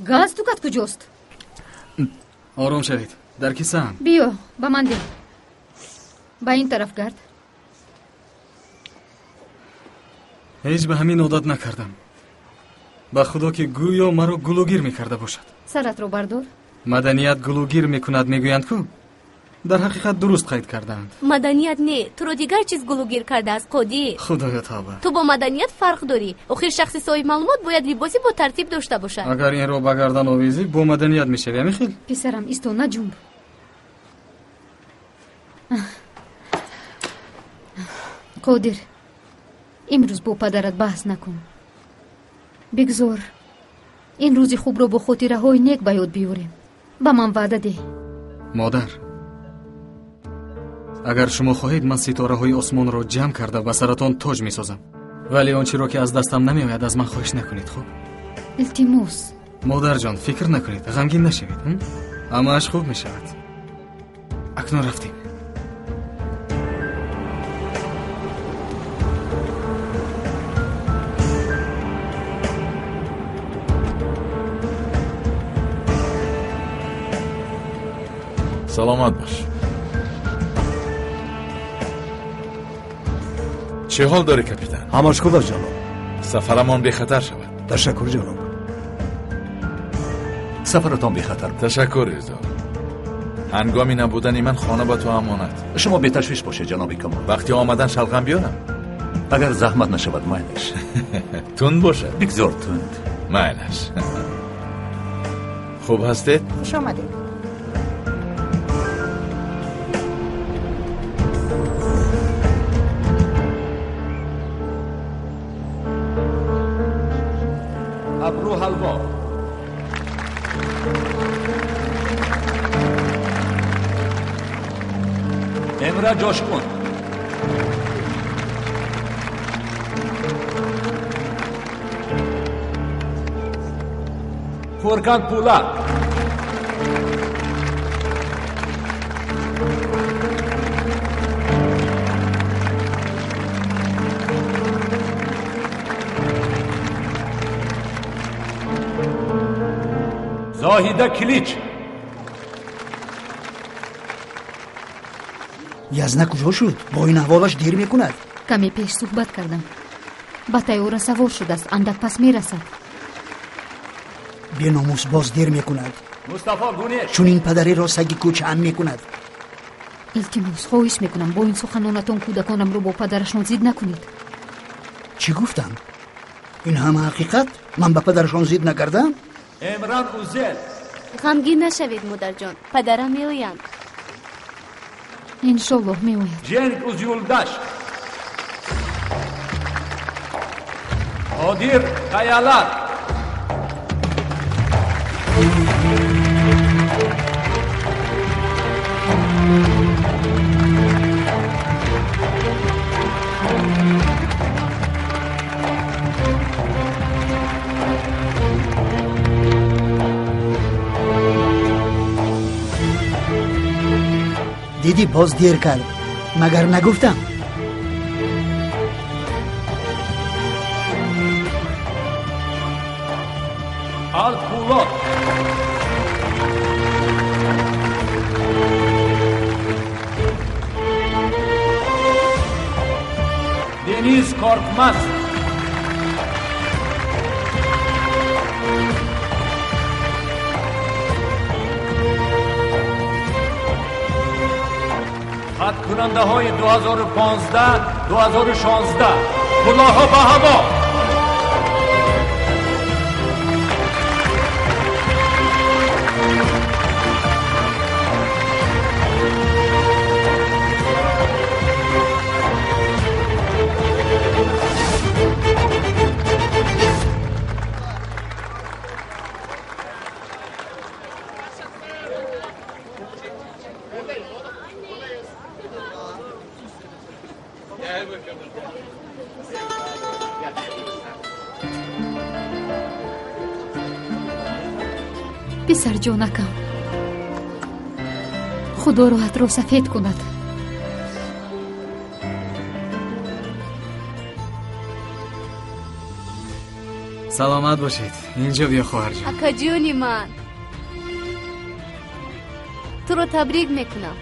Галстукат куҷост? Ором шавед, дар кисаам. Биё, ба ман деҳ. Ба ин тараф гард. Ҳеҷ ба ҳамин одат накардам. Ба худо ки гӯё маро гулугир мекарда бошад. Саратро бардор. Маданият гулугир мекунад, мегӯянд ку? Дар ҳақиқат дуруст қайд кардаанд. Маданият не, туро дигар чиз гулугир кардааст, Қодир. Худоё тавба. Ту бо маданият фарқ дорӣ. Охир шахси соҳибмаълумот бояд либоси бо тартиб дошта бошад. Агар инро ба гардан овезӣ, бо маданият мешавӣ, ҳамин хел? Писарам, исто, наҷунб. Қодир, имрӯз бо падарат баҳс накун. Бигзор ин рӯзи хубро бо хотираҳои нек ба ёд биёрем. Ба ман ваъда деҳ. Модар, агар шумо хоҳед, ман ситораҳои осмонро ҷамъ карда ба саратон тоҷ месозам. Вале он чиро ки аз дастам намеояд, аз ман хоҳиш накунед, хуб? Илтимос. Модарҷон, фикр накунед, ғамгин нашавед. Ҳамааш хуб мешавад. Акнун рафтем. Саломат бош. Чӣ ҳол дорӣ, капитан? Ҳамаш хуб аст, ҷаноб. Сафарамон бехатар шавад. Ташаккур, ҷаноб. Сафаратон бехатар. Ташаккур, Ризо. Ҳангоми набудани ман хона ба ту амонат. Шумо беташвиш бошед, ҷаноби Камол. Вақти омадан шалғам биёрам? Агар заҳмат нашавад, майлаш. Тунд бошад? Бигзор тунд. Майлаш. Хуб ҳастед? Хуш омадед. Абру Ҳалво. Эмра Ҷошкун. Фуркан Пулат. Зоҳида Килич. Язна куҷо шуд? Бо ин аҳволаш дер мекунад. Каме пеш суҳбат кардам. Ба тайёра савор шудааст, андак пас мерасад. Беномус боз дер мекунад. Мустафо Гунеш. Чунин падареро саги кӯчаам мекунад. Илтимос, хоҳиш мекунам, бо ин суханонатон кӯдаконамро бо падарашон зид накунед. Чӣ гуфтам? Ин ҳама ҳақиқат? Ман ба падарашон зид накардам? Эмран Узел. Ғамгин нашавед, модарҷон, падарам меоянд. Иншоллоҳ меояд. Ҷенг Узюлдаш. Қодир Қаялар. Дидӣ, боз дер кард. Магар нагуфтам? Алпулот. Дениз Коркмаз. Хатмкунандаҳои 2015, 2016 кулоҳҳо ба ҳаво. Писарҷонакам, худо роҳатро сафед кунад. Саломат бошед. Инҷо биё, хоҳарҷон. Акаҷони ман, туро табрик мекунам.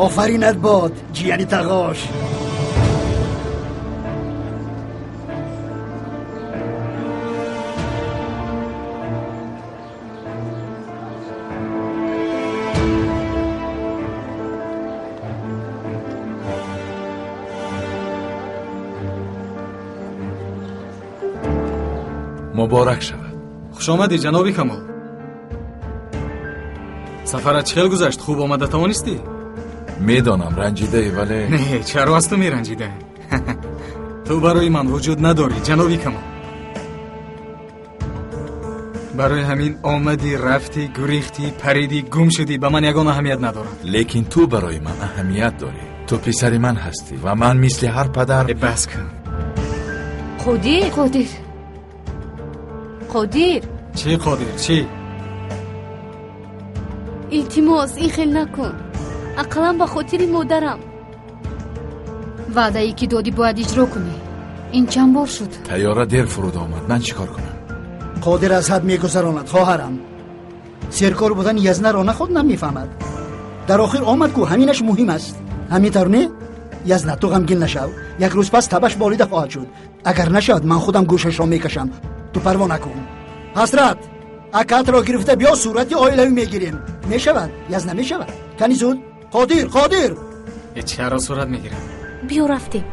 Офаринат бод, ҷияни тағош. Муборак шавад. Хуш омадӣ, ҷаноби Камол. Сафарат чӣ хел гузашт? Хуб омада тавонистӣ? Медонам, ранҷидаӣ, вале не, чаро аз ту меранҷидаам? Ту барои ман вуҷуд надорӣ, ҷаноби Камол. Барои ҳамин омадӣ, рафтӣ, гурехтӣ, паридӣ, гум шудӣ, ба ман ягон аҳамият надорад. Лекин ту барои ман аҳамият дорӣ. Ту писари ман ҳастӣ ва ман мисли ҳар падар. Бас кун. Қодир, Қодир, Қодир. Чӣ, Қодир, чӣ? Илтимос, ин хел накун. Ақаллан ба хотири модарам. Ваъдае ки додӣ бояд иҷро кунӣ. Ин чанд бор шуд? Тайёра дер фуруд омад. Ман чӣ кор кунам? Қодир аз ҳад мегузаронад, хоҳарам. Серкор будани Язнаро на худ намефаҳмад. Дар охир омад ку, ҳаминаш муҳим аст. Ҳамин тавр не? Язна, ту ғамгин нашав. Як рӯз пас табаш болида хоҳад шуд. Агар нашавад, ман худам гӯшашро мекашам. Ту парво накун. Ҳасрат, акатро гирифта биё, сурати оилавӣ мегирем. Мешавад, Язна, мешавад. Кани зуд. Қодир, Қодир. Чаро сурат мегирам? Биё рафтем,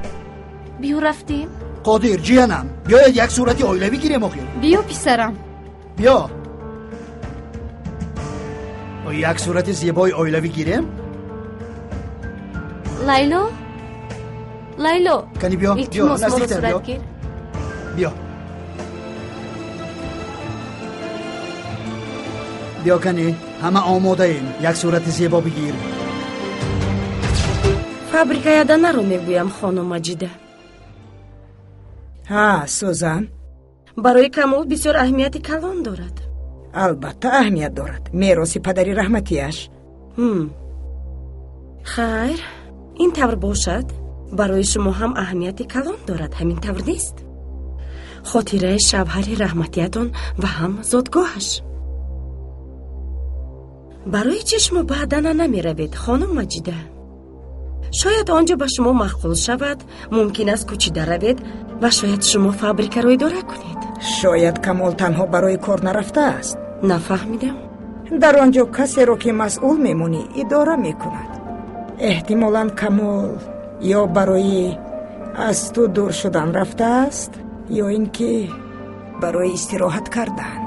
биё рафтем. Қодир, ҷиянам, биёед як сурати оилавӣ гирем охир. Биё, писарам. Биё. Як сурати зебои оилавӣ гирем? Лайло, Лайло. Кани биё, биё, наздиктар биё. Биё. Биё кани, ҳама омодаем. Як сурати зебо бигир. Фабрикаи Аданаро мегӯям, хонум Маҷида. Ҳа, Сӯзан. Барои Камол бисёр аҳамияти калон дорад. Албатта аҳамият дорад. Мероси падари раҳматиаш. Хайр, ин тавр бошад, барои шумо ҳам аҳамияти калон дорад, ҳамин тавр нест? Хотираи шавҳари раҳматиятон ва ҳам зодгоҳаш. Барои чӣ шумо ба Адана намеравед, хонум Маҷида? Шояд он ҷо ба шумо маъқул шавад, мумкин аст кӯчида равед ва шояд шумо фабрикаро идора кунед. Шояд Камол танҳо барои кор нарафтааст. Нафаҳмидам. Дар он ҷо касеро ки масъул мемонӣ идора мекунад. Эҳтимолан Камол ё барои аз ту дур шудан рафтааст, ё ин ки барои истироҳат кардан.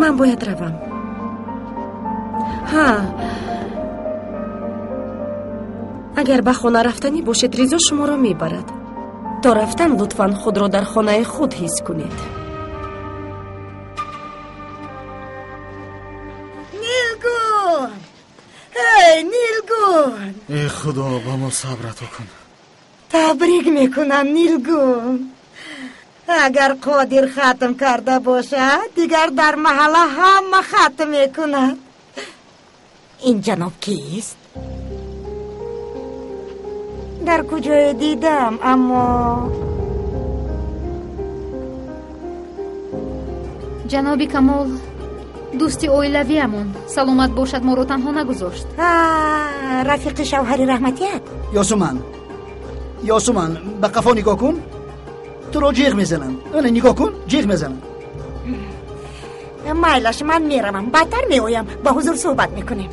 Ман бояд равам. Ҳа, агар ба хона рафтанӣ бошед, Ризо шуморо мебарад. То рафтан лутфан худро дар хонаи худ ҳис кунед. Нилгун! Эй, Нилгун! Эй Худо, ба мо сабр ато кун. Табрик мекунам, Нилгун. Агар Қодир хатм карда бошад, дигар дар маҳалла ҳама хатм мекунад. Ин ҷаноб кист? Дар куҷое дидам, аммо ҷаноби Камол дӯсти оилавиамон. Саломат бошад, моро танҳо нагузошт. Рафиқи шавҳари раҳматият. Ёсуман, Ёсуман, ба қафо нигоҳ кун. Туро ҷиғ мезананд. Ана нигоҳ кун, ҷиғ мезананд. Майлаш, ман меравам, баъдтар меоям, ба ҳузур суҳбат мекунем.